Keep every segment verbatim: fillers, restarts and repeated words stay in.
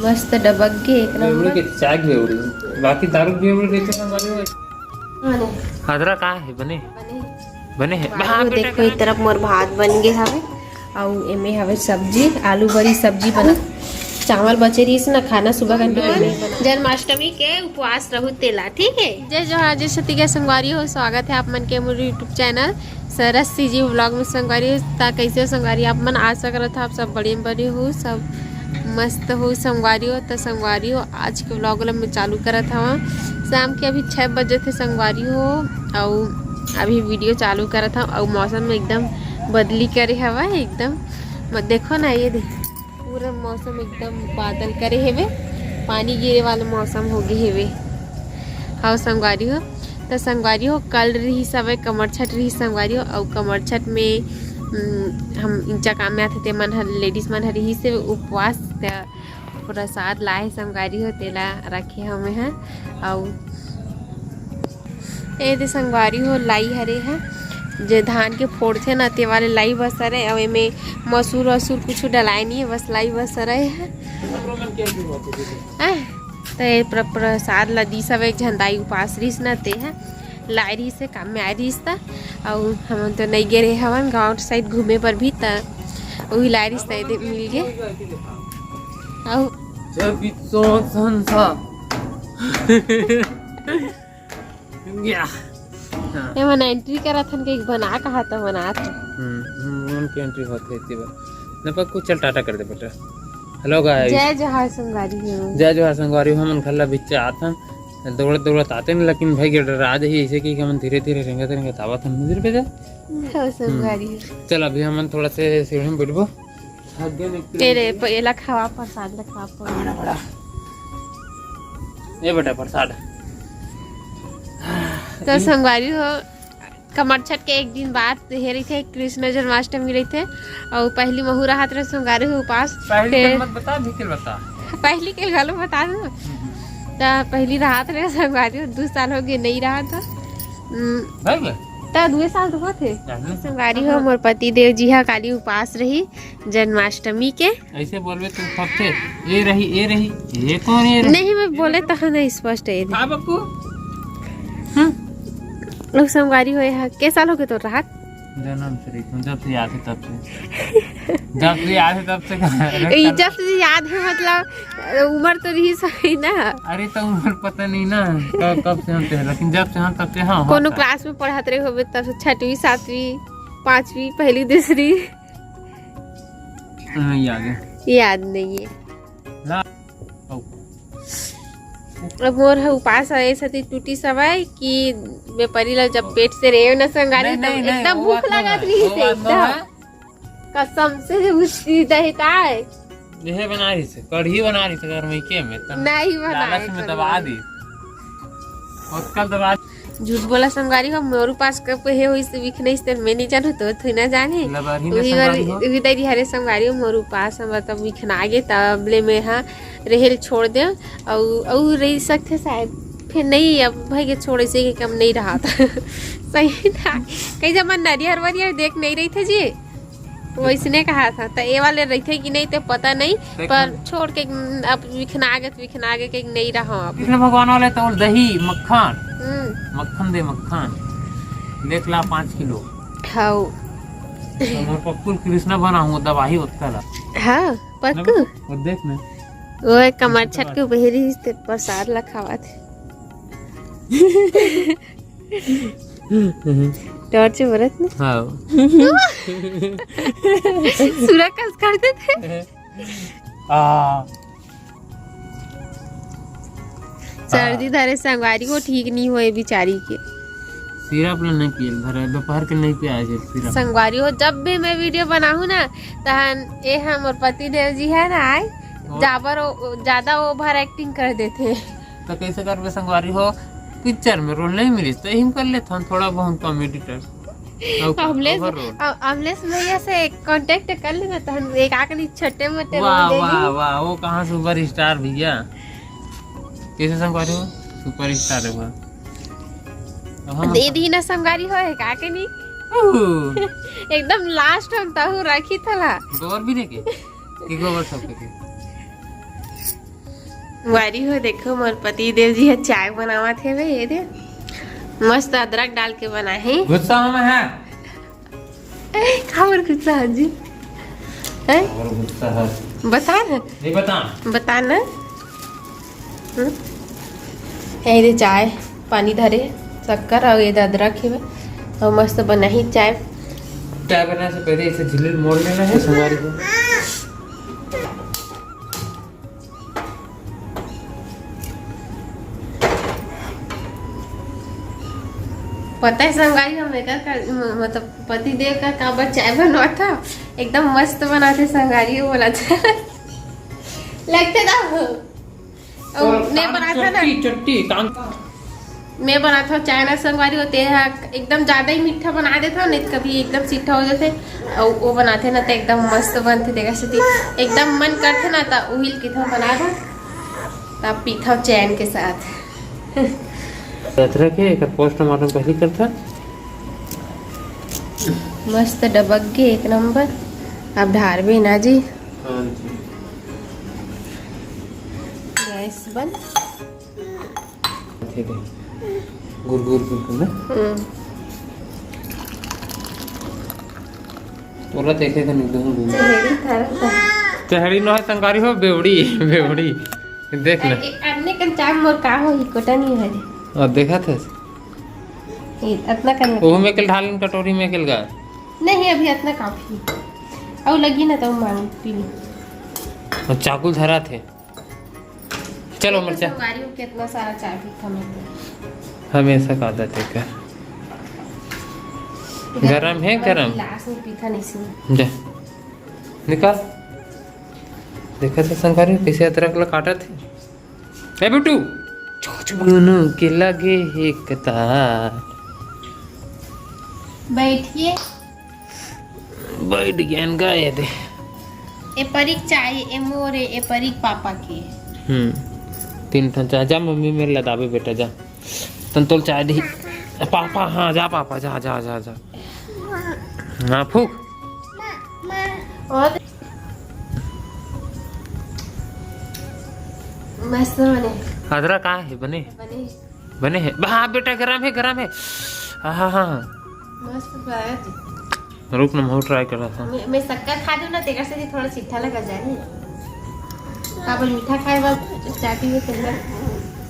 मस्त डबक के एक नंबर। के चाय भी उड़ी, बाकी दारू भी उड़ी देते ना बारे में। अदरक का है बने? बने। बने है। हाँ, देखो, एक तरफ मोर भात बन गे हवे, अउ एमे हवे सब्जी, आलू बरी सब्जी बना। चावल बचे रहिस ना, खाना सुबह का नहीं बना। जन्माष्टमी के उपवास रहू तेला, ठीक है। जय जोहार, जय छत्तीसगढ़ संगवारी हो, स्वागत है आप मन के मोर YouTube चैनल सरस सीजी व्लॉग में। संगवारी हो, ता कैसे हो संगवारी आप मन? आशा करत हो आप सब बढ़िया बने हो, सब मस्त हो संगवारी हो। त संगवारी हो, आज के व्लॉग ला मैं चालू करत हवं। शाम के अभी छः बजे थे संगवारी हो, अउ अभी वीडियो चालू करत हवं। अउ मौसम में एकदम बदली करे हवा है एकदम। मत देखो ना, ये दे, पूरा मौसम एकदम बादल करे हेवे, पानी गिरे वाला मौसम हो गए हेवे। हाँ संगवारी हो, त संगवारी हो, कल रही सवे कमर छठ रही संगवारी हो, अउ कमर छठ में, उम, हम इंचा काम में आथे ते मन हर, लेडीज मन हर रही से उपवास, त प्रसाद लाए संगवारी हो, तेला रखे हमें हैं। अउ ए दे संगवारी हो, लाई हरे है, जे धान के फोड़थे ना, ते वाले लाई बस हरे। अउ एमे मसूर वसूर कुछ डलाए नहीं है, बस लाई बस हरे है। आ, त ए प्र-, प्रसाद ला दी सब, एक झन दाई उपास रिस ना, ते है लाए रिस से काम में आए रिस ता। अउ हमन तो नहीं गे रहे हवन गाँव साइड घूमे पर भी, त वही लाए रिस ता ए दे मिल गे। अउ जब बिचौक संसा। या। हाँ। एमन एंट्री करत हन के बना कहा त बनात हन। हम्म, हम्म, उनके एंट्री होत है इतनी बार। न पक्कू, चल टाटा कर दे बेटा। हेलो गाइस। जय जोहार संगवारी हो। जय जोहार संगवारी हो, हमन घर ला बिच्चे आत हन। दौड़त दौड़त आते न, लेकिन भाई के डरा जाही, ऐसे कि हमन धीरे धीरे रेंगत रेंगत आवत हन। मुझे पे जा। हो संगवारी हो। चल अभी हमन थोड़ा से सीढ़ी में बैठबो। थक गए ना एक ए रे, प-, एला खवा, प्रसाद ला खवा, प-। बड़ा, बड़ा। ये बेटा प्रसाद। तो संगवारी हो, कमरछठ के एक दिन बाद हे रहिथे कृष्ण जन्माष्टमी रहिथे, अउ पहली महू राहत रहे संगवारी हो उपास। पहली फिर के मत बता, भी के बता। पहली के घलो बता दूं। हम्म। त पहली राहत रहे संगवारी हो, दू साल हो गए नहीं राहत हो। हम्म। भाई बे? त दुए साल तो होत हे। जाने। संगवारी हो, मोर पति देव जी हा काली उपास रही जन्माष्टमी के। ऐसे बोलबे तू फपथे, ए रही, ए रही, ये कौन ए रही? नहीं, मैं बोले तहन नहीं स्पष्ट ए रही। का बक्कू? हम्म। लोग संगवारी होए हा, के साल हो गए तो राहत? जन्म से रही, तुम जब से याद है तब से। जब से याद है तब से। ई जब से याद है मतलब उम्र तो रही सही ना। अरे तो उम्र पता नहीं ना, कब, कब से हम थे, लेकिन जब से हम तब से, हाँ, हाँ, कोनो था। क्लास में पढ़त रहे होबे तब से, छठवीं, सातवीं, पांचवी, पहली, दूसरी। नहीं याद है। याद नहीं है। ना। अब मोर ह उपास है, ऐसा ती टूटी सवाई कि बेपरी ला जब पेट से रेव न संगारी, नहीं, तब नहीं, नहीं, एकदम वो भूख बात ना लागत है, रही वो से, बात ना एकदम। है। कसम से उसी दहिता है। यह बना रही से, कढ़ी बना रही से घर में के में, तब नहीं बनाए लालच में कढ़ी। दबा दी। और कल दबा झूठ बोला संगवारी हो, मोर उपास कब के हे होइस विखनइस ते मैं नहीं जानू, तो थोड़ी ना जाने। लबारी ने उही बार संगवारी हो। उही दरी हरे संगवारी हो, मोर उपास हम तब विखना गे, तब ले मैं हा रेहेल छोड़ दे। अउ, अउ रही सकथे शायद, फिर नहीं, अब भाई के छोड़े से कि कम नहीं रहा था। सही था, कहीं जब मन नरियर वरियर देख नहीं रही थे जी। वैसने कहा था, त ए वाले रहिथे कि नहीं ते पता नहीं, देख पर हम छोड़ के, अब विखना गे, त विखना गे के नहीं रहा अब। कृष्ण भगवान वाले तो दही मक्खन, हम्म। मक्खन दे मक्खन, देख ला पाँच किलो। हाउ। तो मोर पक्कू कृष्णा बना हूँ, दबाही ओतका ला। हाँ, पक्कू। वो देख ना। वो एक कमर छट के बहेरी ते प्रसाद ला खावा थे। टॉर्च बरत ना। हाँ। सुरा कस कर देथे। आ। सर्दी धरे संगवारी हो, ठीक नहीं होए बिचारी के। सिरप ले नहीं पियल धरे, दोपहर के नहीं पिया है सिरप। संगवारी हो, जब भी मैं वीडियो बनाहूँ ना, तहन ए हम और पति देव जी है ना आए, वो जाबर ओ-, ज्यादा ओवर एक्टिंग कर देथे। तो कैसे करबे संगवारी हो, पिक्चर में रोल नहीं मिलिस तो यही कर लेथन थोड़ा बहुत कॉमेडी टाइप। अउ का? अमलेश, overall। अ-, अमलेश भैया से कांटेक्ट कर लेना, तो हम एक आखिरी छोटे मोटे वाह, रोल दे वाह, दी। वाह, वो कहाँ सुपरस्टार भैया? कैसे संगवारी हो? सुपरस्टार है वो। तो हम दे दी ना संगवारी हो, एक आके नहीं। ओह। एकदम लास्ट हम तहु रखी थला। गोबर भी देके? कि गोबर सब के? संगवारी हो, देखो, मोर पति देव जी ह चाय बनावत हेवे। ये दे, मस्त अदरक डाल के बनाही। गुस्सा हूँ मैं, है? काबर गुस्सा है जी? हैं? काबर गुस्सा है? बता ना। नहीं बता। बता ना। हम्म? ये दे चाय, पानी धरे, शक्कर और ये दे अदरक हेवे, और मस्त बनाही चाय। चाय बनाने से पहले इसे झिल्ली मोड़ लेना है, संगवारी हो। पता है संगवारी, हम एकर का, म-, मतलब पति देव का काबर चाय बनवात था, एकदम मस्त बनाथे संगवारी, वो बोला था। लगते ना हो। और तो मैं काम बनात हँव ना। चट्टी, चट्टी, काम। मैं बनात हँव चाय ना संगवारी, वो तेहा एकदम ज्यादा ही मीठा बना देत हँव, नहीं तो कभी एकदम सीठा हो जाथे। और वो बनाथे ना तो एकदम मस्त बनथे, देखा सेती एकदम मन करथे ना तो उहिल के थोड़ा बना दो, तब पीथव चैन के साथ। अदरक के एकर पोस्टमार्टम पहली करथा। मस्त डबक गे एक नंबर। अब ढारबे ना जी। हाँ जी। गैस बंद। ठीक है। गुर गुर गुर गुर ना। हम्म। तोला देखे के नहीं दूँ। चहेड़ी थारा था। चहेड़ी नो है संगवारी हो, बेवड़ी, बेवड़ी। देख ले। ए, ए, अन्ने कन चाम मोर का होही, कोटा नहीं है। और देखा था? ए, अतना कन। ओहू में के ल ढाल लेन कटोरी में के ल गा। नहीं, अभी अतना काफी। अउ लगी ना तो मांग पी ली। और चाकू धरा थे। चलो, देखो मरचा। संगवारी हो, कितना सारा चाय पीता मैं तो। हमेशा का आदत है का? गरम है, गरम। गिलास में पीता नहीं सी। जा, निकाल। देखा था संगवारी, कैसे अदरक ला काटा थे। ए बेटू, चोच बुनु के लगे हे कतार। बैठिए। बैठ गया इनका ये दे। ए परिक चाय, ए मोर ए, ए परिक पापा के। हम्म, तीन ठन चाय। जा मम्मी मेर लदाबे बेटा, जा। तन तोल चाय दे। पापा, हाँ, जा पापा, जा, जा, जा, जा। हाँ, फूक। और मस्त बने। अदरक का है बने? बने। बने है। हाँ बेटा, गरम है, गरम है। हाँ, हाँ, हाँ। मस्त बा जी। रुक ना, मैं ट्राई करा था। मैं, मैं शक्कर खा दूँ ना, तेकर से भी थोड़ा सीठा लगा जाए। काबर मीठा खाए बर चाहती हूँ तेकर।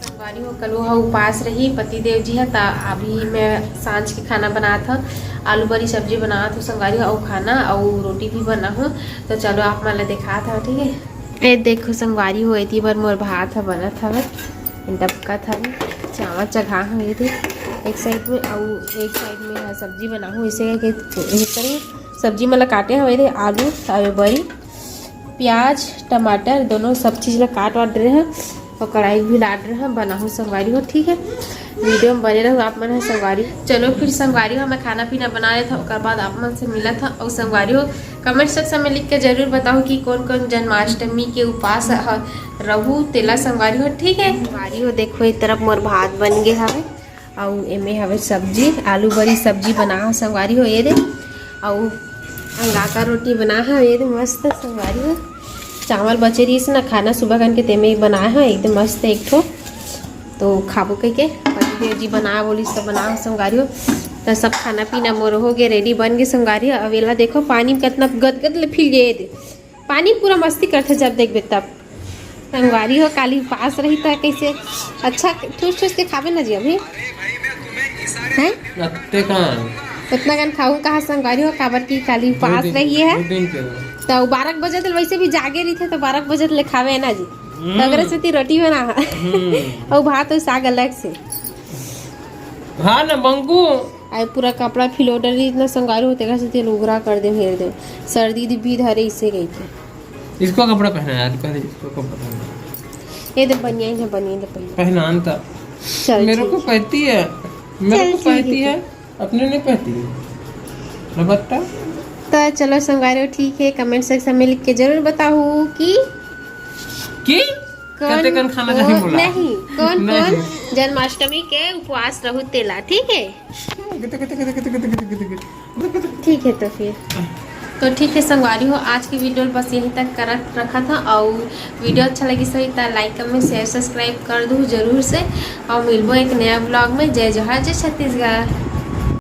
संगवारी हो, कल वो उपास रही, पति देव जी है, ता अभी मैं सांझ के खाना बनात हूँ, आलू बरी सब्जी बनात हूँ संगवारी हो, अउ खाना अउ रोटी भी बना हूँ। तो चलो आप मन ला दिखात हूँ, ठीक है। ए देखो संगवारी हो, एती बर मोर भात ह बनत हवय, डबकत हवय, चावल चघा हवय एदे एक साइड में, अउ एक साइड में ह सब्जी बनाहूँ। इसे के, इसे सब्जी मन ला काटे हवय एदे, आलू, अउ बरी, प्याज, टमाटर, दोनों सब चीज ला काट वाट रहे हैं। और कढ़ाई भी लाट रहे हैं, बनाहूँ संगवारी हो, ठीक है। वीडियो में बने रहू आप मन ह संगवारी। चलो फिर संगवारी हो, मैं खाना पीना बना लेत हूँ, ओकर बाद आप मन से मिलत हूँ। और संगवारी हो, कमेंट सेक्शन में लिख के जरूर बताओ कि कौन कौन जन्माष्टमी के उपास ह-, रहू तेला संगवारी हो, ठीक है। संगवारी हो, देखो, एक तरफ मोर भात बन गे हवे, अउ एमे हवे सब्जी, आलू बरी सब्जी बना ह संगवारी हो, ये दे, अउ अंगाका रोटी बना ह, ये दे, मस्त संगवारी हो। चावल बचे रहिस ना खाना सुबह कन के, तेमे बनाए ह एकदम मस्त एक ठो, तो खाबो कहिके पति देव जी बना बोलिस त बना ह संगवारी हो। त सब खाना पीना मोर हो गे, रेडी बन गे संगवारी हो। अब एला देखो पानी में कितना गदगद ले फिल गे, ये दे पानी पूरा मस्ती करथे जब देखबे तब। संगवारी हो, काली उपास रही त कैसे अच्छा ठूस ठूस के खाबे ना जी अभी, हैं? अत्ते कन। उतना कन खाऊं कहा संगवारी हो, काबर की काली उपास रही है। दो दिन के। तो बारह बजे तक वैसे भी जागे रही थे, तो बारह बजे तक ले खावे है ना जी। हम्म। तगरे से ती रोटी बना। हम्म। और भात और साग अलग से। हाँ ना मंगू। आए पूरा कपड़ा फिलोटर रही इतना संगवारी हो, तेकर से तेल उगरा कर दे, हेर दे। सर्दी दी भी धरे इसे गई थे। इसको कपड़ा पहना यार, पहले इसको कपड़ा पहना। ये दे बनियान है, बनियान दे पहले। पहनान था। चल, मेरे ठीक को है। कहती है, मेरे चल, को ठीक कहती है। है, अपने नहीं कहती है। ना बत्ता। तो चलो संगवारी हो, ठीक है, कमेंट सेक्शन में लिख के जरूर बताओ कि कि कौन, कते कन खाना कौन, चाही बोला? नहीं, कौन, नहीं। कौन जन्माष्टमी के उपवास रहू तेला, ठीक है? ठीक है, तो फिर तो ठीक है संगवारी हो, आज के वीडियो बस यहीं तक करत रखत हँव। अउ वीडियो अच्छा लगिस होही त like, comment, share, subscribe कर दू जरूर से। अउ मिलबो एक नया vlog में। जय जोहार, जय छत्तीसगढ़।